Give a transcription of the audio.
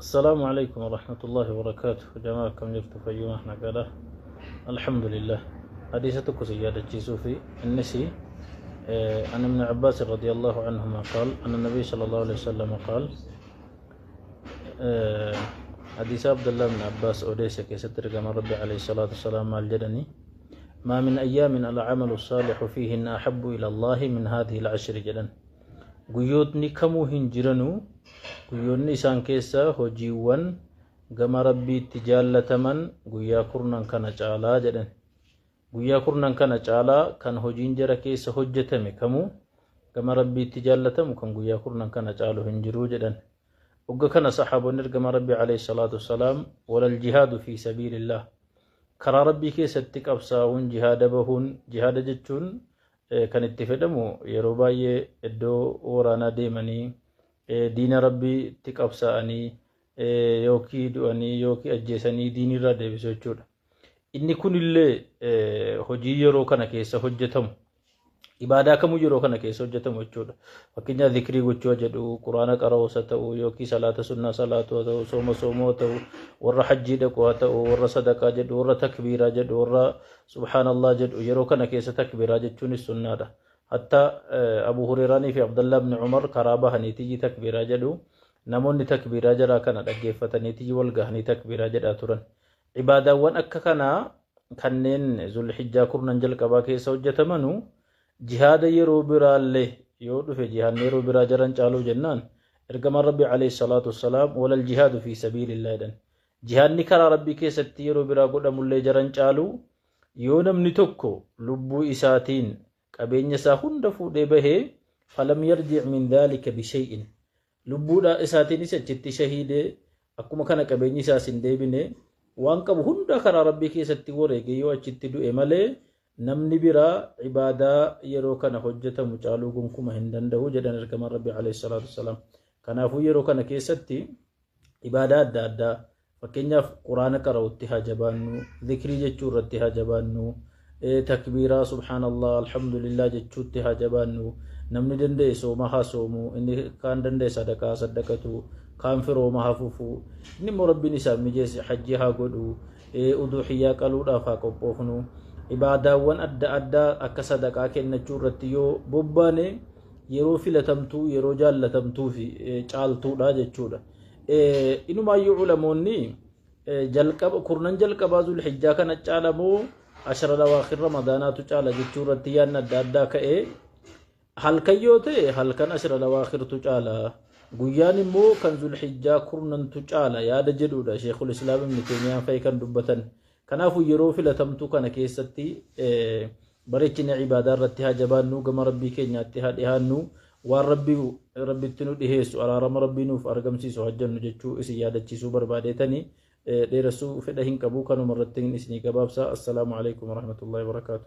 السلام عليكم ورحمة الله وبركاته. جماعة كم جرت فيوم احنا كده الحمد لله. حديثتك سيادة جيسوفي النسي عن ابن عباس رضي الله عنهما قال أن النبي صلى الله عليه وسلم قال حديث عبد الله بن عباس أوديس كيستر كما ربي عليه الصلاة والسلام الجدني ما من أيام العمل الصالح فيهن أحب إلى الله من هذه العشر جدا. Guyyootni kamuu hin jiranuu guyyoonni isaan keessa hojiiwwan gama rabbiitti jaallataman guyyaa kurnan kana caalaa jedhan. Guyyaa kurnan kana caalaa kan hojiin jara keessa hojjetame kamuu gama rabbiitti jaallatamu kan guyyaa kurnan kana caalu hin jiruu jedhan. Ogga kana saxaabonni ergama rabbii alayhi salaatu wassalaam walal jihaadu fi sabiilillah, karaa rabbii keessatti qabsaa'uun jihaada bahuun, jihaada jechuun kan itti fedhamu yeroo baay'ee iddoo waraanaa deemanii diina rabbiitti qabsaa'anii yookiin du'anii yookiin ajjeesanii diinirraa deebisu jechuudha. Inni kunillee hojii yeroo kana keessa hojjetamu ibaadaa kamuu yeroo kana keessa hojjetamu jechuudha. Fakkeenyaaf zikrii gochuu jedhu, quraana qara'uus haa ta'u, yookiin salaata sunnaa salaatu haa ta'u, sooma soomoo haa ta'u, warra hajjii dhaqu haa ta'u, warra sadaqaa jedhu, warra takbiiraa jedhu, warra subhaanallah jedhu yeroo kana keessa takbiiraa jechuunis sunnaadha. Hatta Abu Hurairaanii fi Abdullah ibn Umar karaa bahaniitii takbiiraa jedhu, namoonni takbiiraa jaraa kana dhaggeeffataniitii wal gahanii takbiiraa jedhaa turan. Ibaadaawwan akka kanaa kanneen Zulhijjaa kurnan jalqabaa keessa hojjetamanuu jihaada yeroo biraallee yoo dhufe jihaadni yeroo biraa jaran caaluu jennaan ergamaan rabbi alayhi salaatu wassalaam walal jihaadu fi sabiilillah jedhan. Jihaadni karaa rabbii keessatti yeroo biraa godhamullee jaran caaluu yoo namni tokko lubbuu isaatiin qabeenya isaa hunda fuudhee bahee falam yarji' min dhaalika bishay'in, lubbuudha isaatiinis achitti shahiidee akkuma kana qabeenyi isaas hin deebine waan qabu hunda karaa rabbii keessatti wareege yoo achitti du'e malee namni biraa ibaadaa yeroo kana hojjetamu caaluu gonkumaa hin danda'u jedhan ergamaan rabbi alayhi salaatu wassalaam. Kanaafuu yeroo kana keessatti ibaadaa adda addaa fakkeenyaaf quraana qara'utti haa jabaannu, zikrii jechuu irratti haa jabaannu, takbiiraa subhaanallah alhamdulillah jechuutti haa jabaannu. Namni danda'e sooma haa soomu, inni kaan danda'e sadaqaa saddaqatu, kaan firooma haa fufu, inni immoo rabbiin isaaf mijeesse hajjii haa godhu, uduhiyyaa qaluudhaaf haa qophoofnu. Ibaadaawwan adda addaa akka sadaqaa kennachuu irratti yoo bobbaane yeroo filatamtuu yeroo jaallatamtuu fi caaltuudha jechuudha. Inumaayyuu ulamoonni jalqaba kurnan jalqabaa Zulhijjaa kana caalamoo ashara lawaakhir Ramadaanaatu caala jechuu irratti yaadni adda addaa ka'ee halkan yoo ta'e halkan ashara lawaakhirtu caala, guyyaan immoo kan Zulhijjaa kurnantu caala yaada jedhudha Sheekul Islaam Ibn Taymiyaan fa'i kan dubbatan. Kanaafuu yeroo filatamtuu kana keessatti bareechina ibaadaa irratti haa jabaannu, gama rabbii keenyaatti haa dhihaannu, waan rabbitti nu dhiheessu araarama rabbii nuuf argamsiisu hojjennu jechuu isin yaadachiisuu barbaadeetanii dheeressuu fedha hin qabu, kanuma irratti isinii gabaabsa. Assalaamu alaikum warahmatullahi wabarakaatu.